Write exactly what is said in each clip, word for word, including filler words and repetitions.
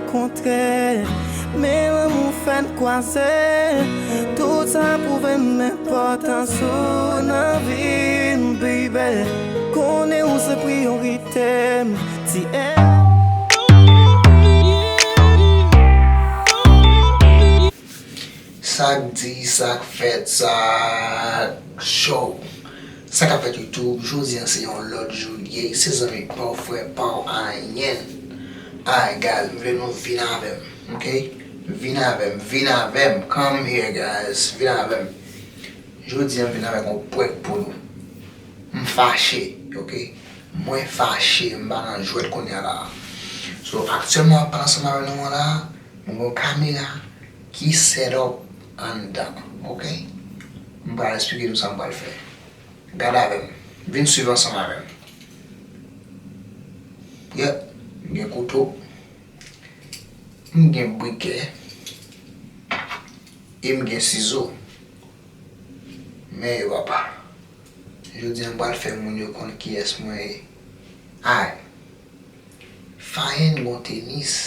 Kontrè, men lanmou fè n kwaze. Tout sa pwouve m enpòtans ou nan vi m, baby. Konnen ou se priyorite m, T M. Sa k di, sa k fèt, sa k cho. Sa k ap fèt YouTube, jodi a se yon lòt jou l ye, se zanmi pa w, frè pa w, ayen. Ay, guys, m vle nou vin avè m, ok? Vin avè m, vin avè m, come here, guys, vin avè m. Jodi a, m vin avèk yon prank pou nou. M fache, ok? Mwen fache, m pa nan jwèt kounye a la. So, aktyèlman, m ap pale ansanm avè nou an la, mwen gen yon kamera ki set up anndan, ok? M pral eksplike nou sa m pral fè. Gade avè m. Vin swiv ansanm avè m. Yep, m gen kouto, m gen brikè, e m gen sizo. Men yo, papa. Jodi a, m pral fè moun yo konn kiyès mwen ye. Ay. Fayen gon tenis.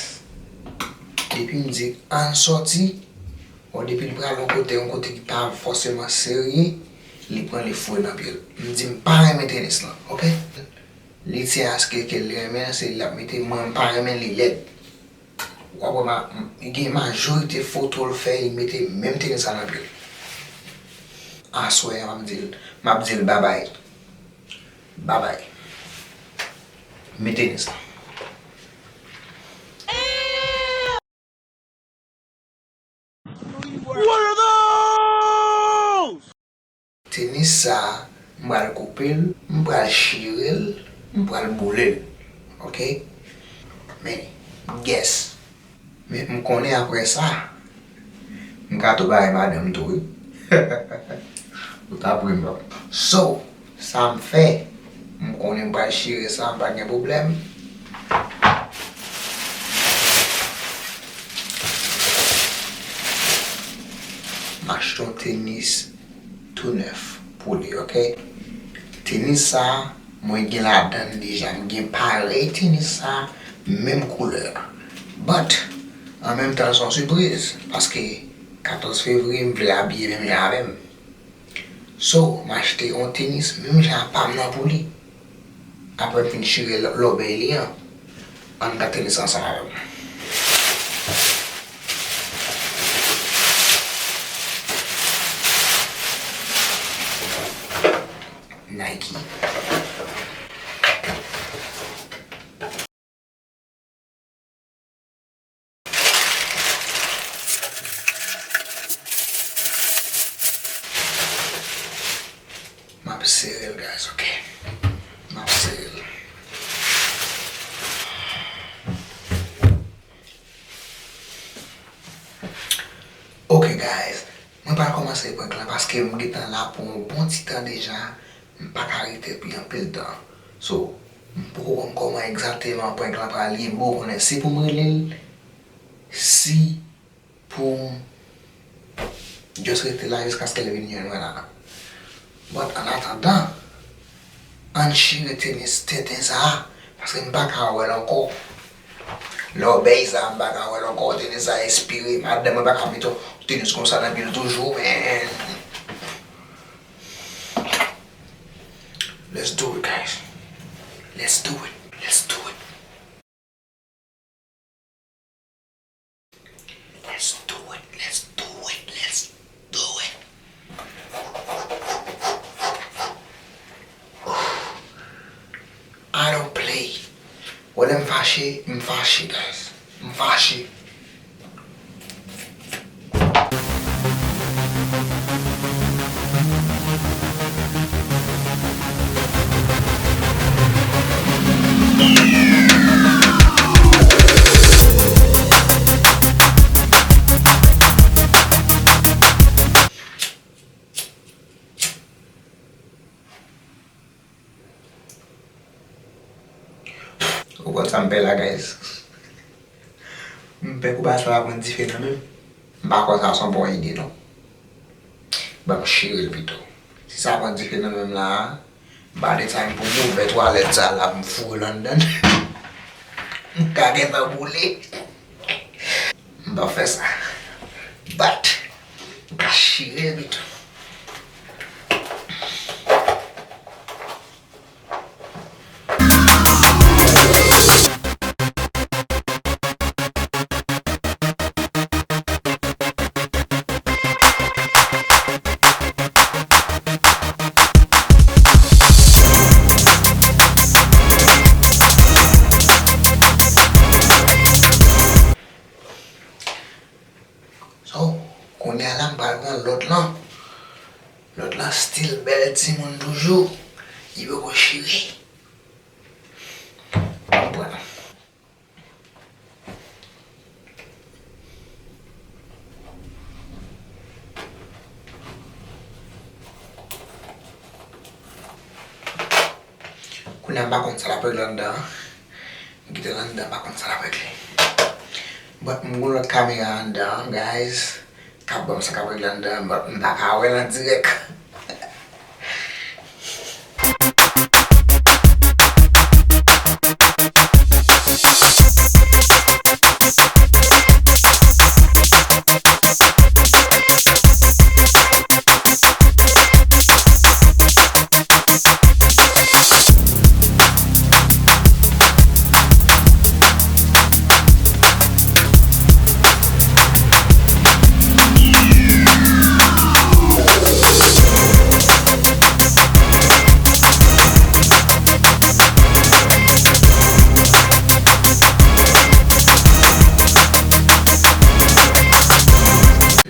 Depi m di ann sòti, bon, depi l pral yon kote, yon kote ki pa fòseman serye, li pran, li foure nan pye l. M di m pa renmen tenis lan, ok? Li se aske ke li renmen, se li l ap mete, mwen m pa renmen, li lèd. W ap wè ma-, m-, gen majorite foto l fè, li mete menm tenis sa nan pye l. Aswè a, m ap di l, m ap di l babay. Babay. Men tenis la. Tenis sa, m pral koupe l, m pral chire l, m pral boule l. Ok? Men, guess. Men m konnen apre sa, m ka tou bay madanm tou, wi. Ou ta pri m. So, sa m fè, m konnen m pral chire sa, m pa gen pwoblèm. M achte yon tenis tou nèf pou li, ok? Tenis sa, mwen gen ladan l deja. M gen parèy tenis sa, menm koulè a. But, an menm tan, se yon sipriz, paske katòz fevriye, m vle abiye menm jan avè m. So, m achte yon tenis, menm jan a pa m nan pou li. Apre m fin chire lò-, lòbèy li an, ann gade tenis ansanm avè m. Nike. M ap sere l, guys, ok? M ap sere l. Ok, guys, mwen pral kòmanse prank lan paske m gentan la pou yon bon ti tan deja. M pa ka rete pi anpil tan. So, m poko konn kòman egzakteman prank lan pral ye, m poko konnen si pou m rele l, si pou m just rete la jiskaske l vin jwenn mwen la. But an atandan, ann chire tenis tenten sa a, paske m pa ka wè l ankò. Lòbèy sa a, m pa ka wè l ankò. Tenis sa a espire. Madanm mwen pa ka mete yon tenis konsa nan pye l toujou, man. Let's do it, guys. Let's do it. Let's do it. Let's do it, let's do it, let's do it. I don't play. Wè lè m fache, m fache, guys. M fache. Ou konn sa m pè la, guys? M pè kou bagay sa va pran dife nan men m. M pa kwè sa se yon bon ide, non. Ban m chire l pito. Si sa pran dife nan men m la a, m pa desann pou m ouvè twalèt sa la pou m foure l anndan. M ka gentan boule. M pa fè sa. But, m ka chire l pito. So, kounye a la, m pral pran lòt lan. Lòt lan still bèl timoun toujou. Li poko chire. M pran. Kounye a m pa konn sa l ap regle anndan an. M kite l anndan, m pa konn sa l ap regle. But m gon lòt kamera anndan an, guys, k ap ban m sa k ap regle anndan an, but m pa ka wè l an dirèk.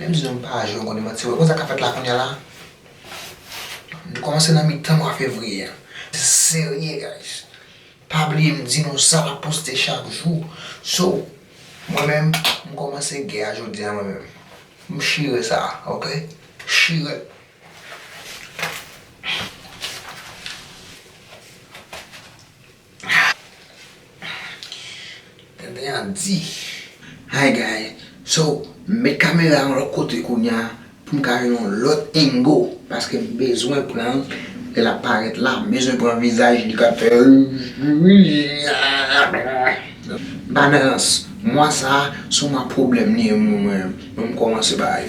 Menm si nou pa jwe, m konnen manti, wè konsa k ap fèt la kounye a la. Nou kòmanse nan mitan mwa fevriye a. Se serye, guys. Pa bliye m di nou sa l ap poste chak jou. So, mwen menm, m kòmanse gè a jodi a mwen menm. M chire sa, ok? Chire. Tenten an di. Hi guys. So, m met kamera an lòt kote kounye a pou m ka jwenn yon lòt angle paske m bezwen pran lè l ap parèt la, m bezwen pran vizaj li k ap fè. M pa nan rans. Mwa sa a, se yon mwa pwoblèm li ye pou mwen. Mwen, m kòmanse bay.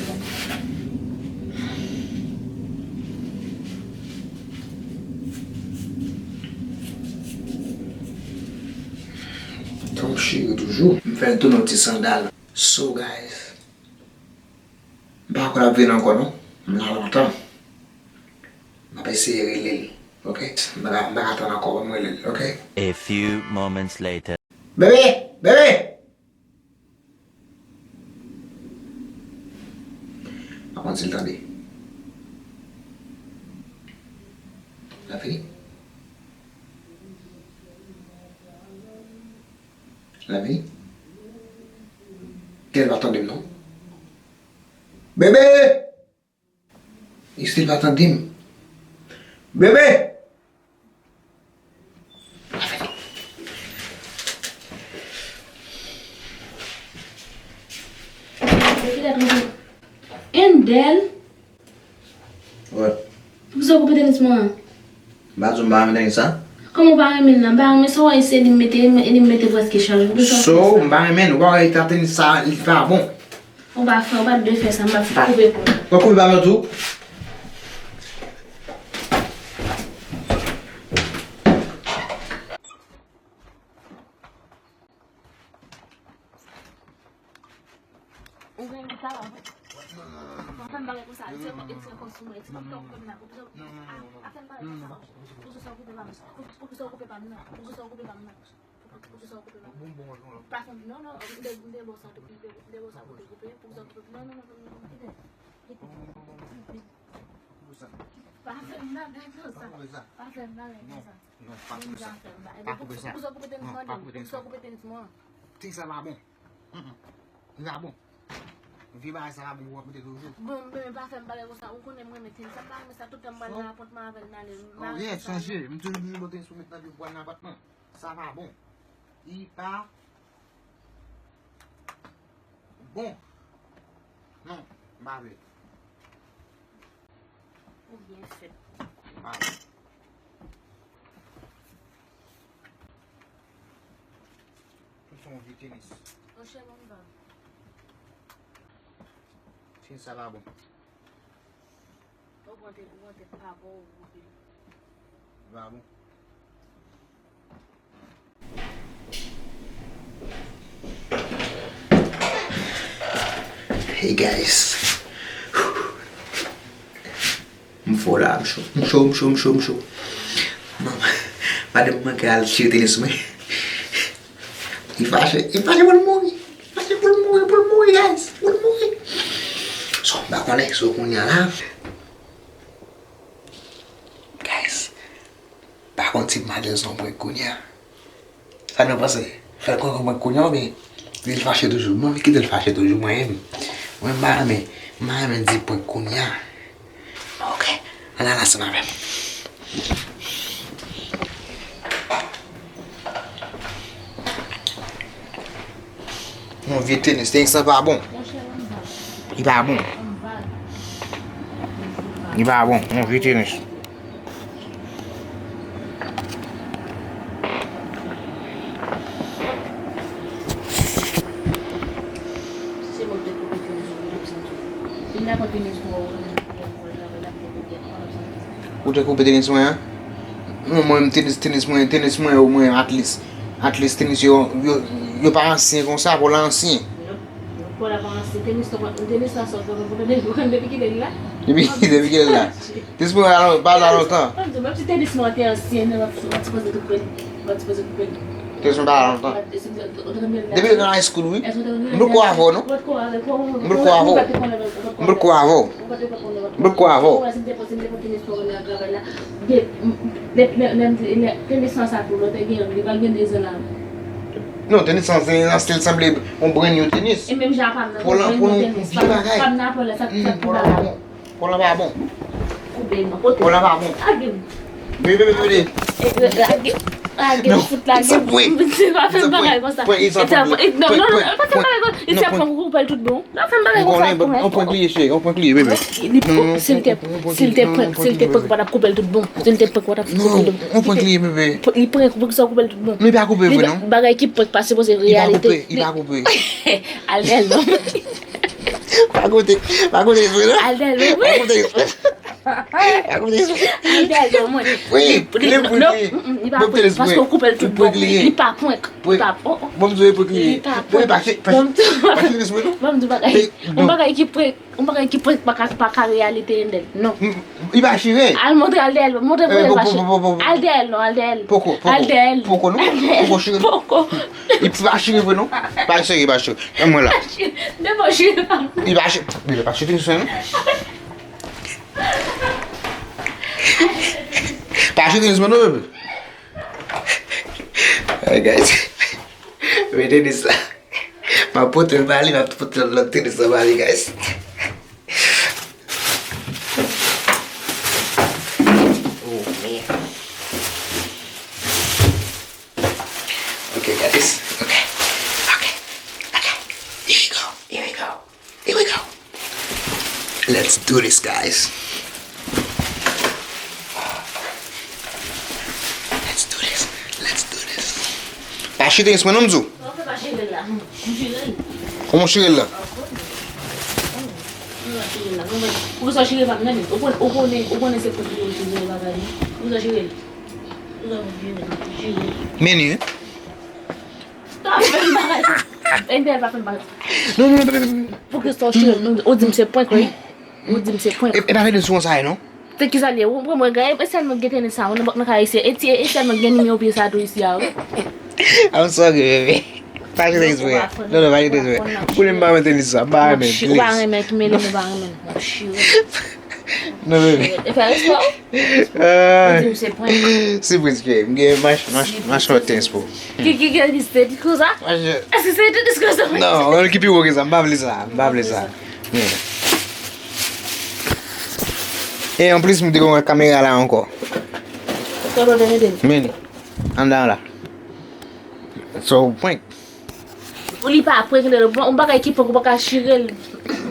Tan m chire toujou. M fè l tounen yon ti sandal. So, guys, m pa kwè l ap vin ankò, non. M la lontan. M ap eseye rele l, ok? M pa ka, m pa ka tann ankò, ban m rele l, ok? A few moments later. Bebe! Bebe! Pa konn si l tande. L ap vini? L ap vini? Tèl pa tande m non. Bebe! Li still pa tande m. Bebe! Endel? Wè. Poukisa w koupe tenis mwen an? M pa di w m pa renmen tenis sa? Kòman w pa renmen l lan? M pa renmen sa w wè se li m mete, e li m mete prèske chak jou. Poukisa w fè sa? So, m pa renmen l. Ou pa wè eta tenis sa, li pa bon. Ou pa fè, ou pa t dwe fè sa, m ap koupe pou ou. Mwen koupe pa mwen tou. Ou gen gita la, wi. Pa fè m bagay konsa, di se kòm, di se kòm sou mwen, di se kòm kòm nan, ou bezwen, a, pa fè m bagay konsa. Poukisa w koupe pa m? Poukisa w koupe pa m nan? Poukisa w koupe pa m nan? Poukisa w koupe pa m? Pa fè m, non, non, m te, m te ba w sa, m te, m te, m te ba w sa pou te koupe. Poukisa w koupe? Non, non, non, non, non, kite. Kite. Pa fè m bagay konsa. Pa fè m bagay konsa. Non, pa koupe sa. Pa koupe sa. Poukisa w koupe tenis mwen? Poukisa w koupe tenis mwen? Tenis la pa bon. Li pa bon. Vye bagay sa pa bon pou w ap mete toujou. Bon, bebe, pa fè m bagay konsa. Ou konnen m renmen tenis. Sa m pa renmen sa, tout tan m pral nan apatman avè l, m ale. Oh, yeah, chanje. M toujou di nou bon tenis pou met nan pye pou pral nan apatman. Sa pa bon. Li pa bon. Non, m pa vle. Ou byen fèt. Tout se yon vye tenis. Monchè, bon, m pa. Sa pa bon. Ou pran tèt, ou pran tèt pa bon, ou pran tèt. Pa bon. Hey guys. M fò la, m cho, m cho, m cho, m cho, m cho. Manman, madanm manke al tire tenis mwen. Li fache, li fache pou l mouri. Li fache pou l mouri, pou l mouri, guys. Pou l mouri. So, m pa konnen, so kounye a la. Guys, pa konn si m al jwenn yon prank kounye a. Sa nou panse? Fè l kwè yon prank kounye a oubyen li fache toujou? Mwen anvi kite l fache toujou, mwen menm. Mwen m pa renmen, m pa renmen di prank kounye a. Ok, ann al ansanm avè m. Yon vye tenis, tenis lan pa bon. Li pa bon. Li pa bon, yon vye tenis. Ou te koupe tenis mwen an? Non, mwen, tenis, tenis mwen, tenis mwen yo, mwen, at least. At least, tenis yo, yo, yo pa ansyen konsa, pòl la ansyen. Pòl la pa ansyen, tenis la, tenis la sòt, ou konn depi kilè li la? Depi, depi kilè li la? Tenis mwen pa la, pa la lontan. Menm si tenis mwen te ansyen, men w ap sipoze koupe l. W ap sipoze koupe l. Tenis mwen pa la lontan. Depi nan high school, wi. M potko avè w, non? M potko avè w. M potko avè w. M potko avè w. M potko avè w. Non, tenis lan, tenis lan still sanble yon brand new tenis. Pou lan, pou nou, yon vye bagay. Pou lan pa bon. Pòl la pa bon. Pòl la pa bon. Lage m. Vini, vini, vini. Lage m. Lage m, fout lage m. Ti pwen. Ti pa fè m bagay konsa. Non, non, non, pa fè m bagay konsa. Li se ap pran pou koupèl tout bon. Pa fè m bagay konsa, pwen. On prank li ye, cheri, on prank li ye, bebe. Si l te, si l te prank, si l te prank, pa t ap koupèl tout bon. Si l te prank, pa t ap koupèl tout bon. On prank li ye, bebe. Li prank, poukisa w koupèl tout bon? Men pa koupe vre, non. Bagay ki prank pa sipoze reyalite. Li pa koupe, li pa koupe. Al dèyè l non. Pa koute, pa koute espre non. Al dèyè l non. Pa koute espre. Pa koute espre. Al dèyè l non, mwen. Wi, li prank li ye. Non, mm, mm, li pa prank, paske w koupe l tout bon. Li pa prank. Li pa, oh, oh. Bon, m di w e prank li ye. Li pa prank. Wi, pa che, pa che, pa che espre non. Bon, m di w bagay. Yon bagay ki prank, yon bagay ki prank pa ka, pa ka reyalite, Endèl. Non. Li pa chire. Al montre, al dèyè l, montre pou l, al dèyè l non, al dèyè l. Poko, poko. Al dèyè l. Poko non. Poko chire. Poko. Li pa chire vre non. Pa chire, pa chire. Ban mwen la. Devan chire pa m. Li pa chire. Bebe, pa chire tenis mwen non. Pa chire tenis mwen non, bebe. Hey guys. Men tenis la. M ap pote l ba li, m ap pote lòt tenis la ba li, guys. Oh man. Ok, guys. Ok. Ok. Ok. Here we go. Here we go. Here we go. Let's do this, guys. Let's do this. Let's do this. Pa chire tenis mwen non, m di w. Kòman w chire l la? Poukisa w chire pa m nan men? Ou konnen, ou konnen, ou konnen se prank li ye, ou chire bagay li. Poukisa w chire l? Poukisa w chire l? Chire l. Meni. Stop, fè m bagay. Endèl pa fè m bagay. Non, non, non, non, non. Poukisa w chire l? Ou di m se prank, wi. Ou di m se prank. E, e pa vle di sou konsa, non? Se kisa l ye? Ou pran mwen gade, e sèlman gen tenis sa, ou nan bòk nan kay isi. E ti, e sèlman gen nimewo pye sa tou isi a, wi. I'm sorry, bebe. Pa jete espre. Non, non, pa jete espre. Pou li m pa renmen tenis sa, m pa renmen, please. Ou pa renmen ki mele, nou pa renmen. M ap chire. Non, bebe. E fè respè w. Ou di m se prank. Sipriz ke m gen mach, mach, mach lòt tenis pou. Ki, ki, ki, ki se tenis konsa? Èske se tenis konsa? Non, ki pi wo ke sa, m pa vle sa, m pa vle sa. Yeah. E anplis, m te gen kamera la ankò. Men, anndan la. So, prank. Pou li pa prank, lè yon bagay ki prank, ou pa ka chire l.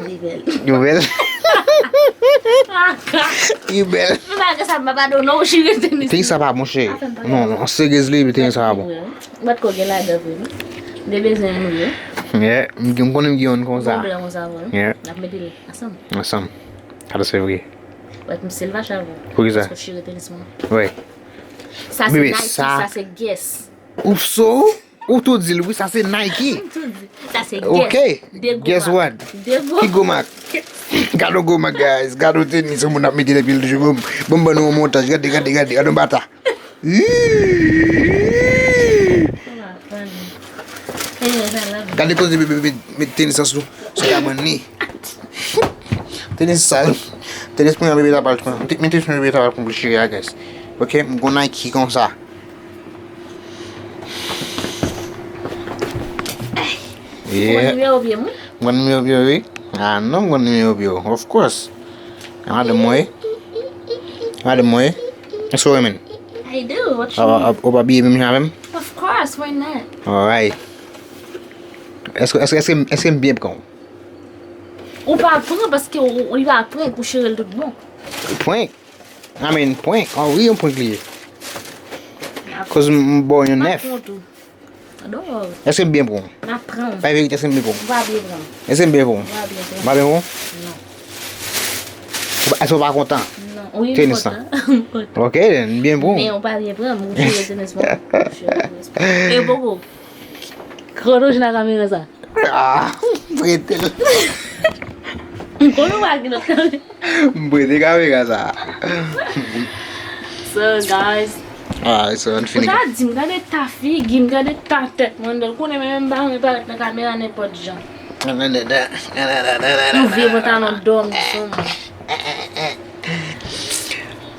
Li bèl. Li bèl. Li bèl. Men malgre sa, m pa padone w, chire tenis. Tenis sa pa bon, cheri. Non, non, seriously, tenis sa pa bon. M pa t ko gen ladan vre, non. M te bezwen nou, wi. Yeah, m gen, m konnen m gen youn konsa. Bon blan konsa vre. Yeah. N ap mete l ansanm. Ansanm. Sa se vre. Wè, m se l va chal vre. Poukisa? Paske w chire tenis mwen. Wi. Sa se Nike, sa se Guess. Ou so? Ou tou di l, wi, sa se Nike. M tou di. Sa se Guess. Ok. De gwo mak. Guess what? De gwo. Ki gwo mak? Gade yon gwo mak, guys. Gade yon tenis, yon moun ap mete depi l jou. Bon, bon, ban nou yon montaj. Gade, gade, gade. Gade yon bata. Gade kote bebe met, met tenis lan sou, sou kabann li. Tenis sal. Tenis pou yon bebe ta pral pran. Men tenis pou yon bebe ta pral pran pou chire a, guys. Ok, m gon Nike konsa. Yeah. Ou konn nimewo pye m, wi. M konn nimewo pye w, wi. Ah non, m konn nimewo pye w. Of course. Madanm mwen, wi. Madanm mwen, wi. Èske w renmen l? I do. What you mean? Ou pa abiye menm jan avè m? Of course, why not? Alright. Èske, èske, èske, èske m byen pran w? Ou pa pran paske ou, ou, li pa prank, ou chire l tout bon. Prank? I mean, prank. Oh, wi, yon prank li ye. Koz m, m ba w yon nèf. Èske m byen pran w? M ap pran w. Pa verite, èske m byen pran w? Ou pa byen pran m. Èske m byen pran w? Ou pa byen pran m. M pa byen pran w? Non. Ou pa, èske w pa kontan? Non. Wi, m kontan. Tenis lan. M kontan. Ok, then, m byen pran w. Men ou pa byen pran m. Ou chire tenis mwen. Ou chire tenis mwen. E poko. Kote w jwenn ak kamera sa? Ah, m prete l. M konnen w pa gen lòt kamera. M prete kamera sa. So, guys. Alright, so, ann fini. Ou ta di m, gade ta figi m, gade ta tèt mwen, ou konnen mwen menm m pa renmen parèt nan kamera nenpòt jan. Yon vye pantalon dòmi sou mwen.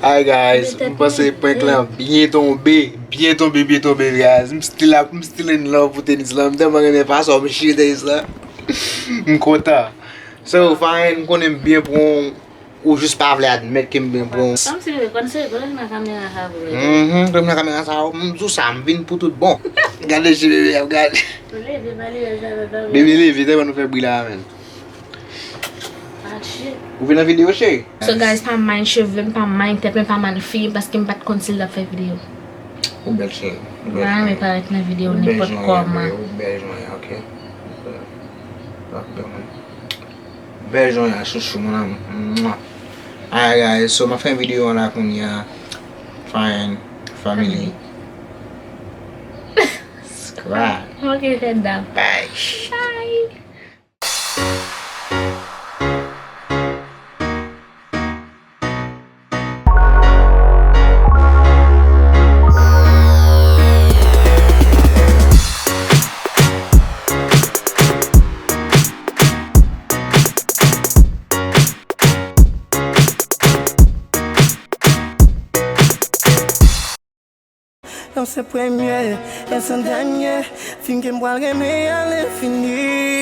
Hi guys, m panse prank lan byen tonbe, byen tonbe, byen tonbe guys. M still ap, m still in love pou tenis lan. M tèlman renmen fason m chire tenis lan. M kontan. So, fine, m konnen m byen pran w, ou jis pa vle admèt ke m byen pran w. Kòmsi, kòmsi, kòmsi nan kamera sa vre. Mhm, kòmsi nan kamera sa, m di w sa, m vin pou tout bon. Gade je bebe ap gade. Leve, pa leve, leve, leve. Bebe leve, tèlman nou fè bri la, menm. Ah, shit. Ou vin nan videyo, cheri? So, guys, pa mind cheve m, pa mind tèt mwen, pa mind figi m, paske m pa t konn si l t ap fè videyo. Ou bèl, cheri. Ou bèl. M pa renmen parèt nan videyo nenpòt kòman. Ou bèl jan w ye, ok? Ou bèl jan w ye, chouchou, mon amour. Mwah. Alright, guys, so, m ap fè videyo an la kounye a. Fine. Family. Subscribe. Ok, tèt dam. Bye. Bye. Yo se premye, e se dènye fim ke m pral renmen a lenfini.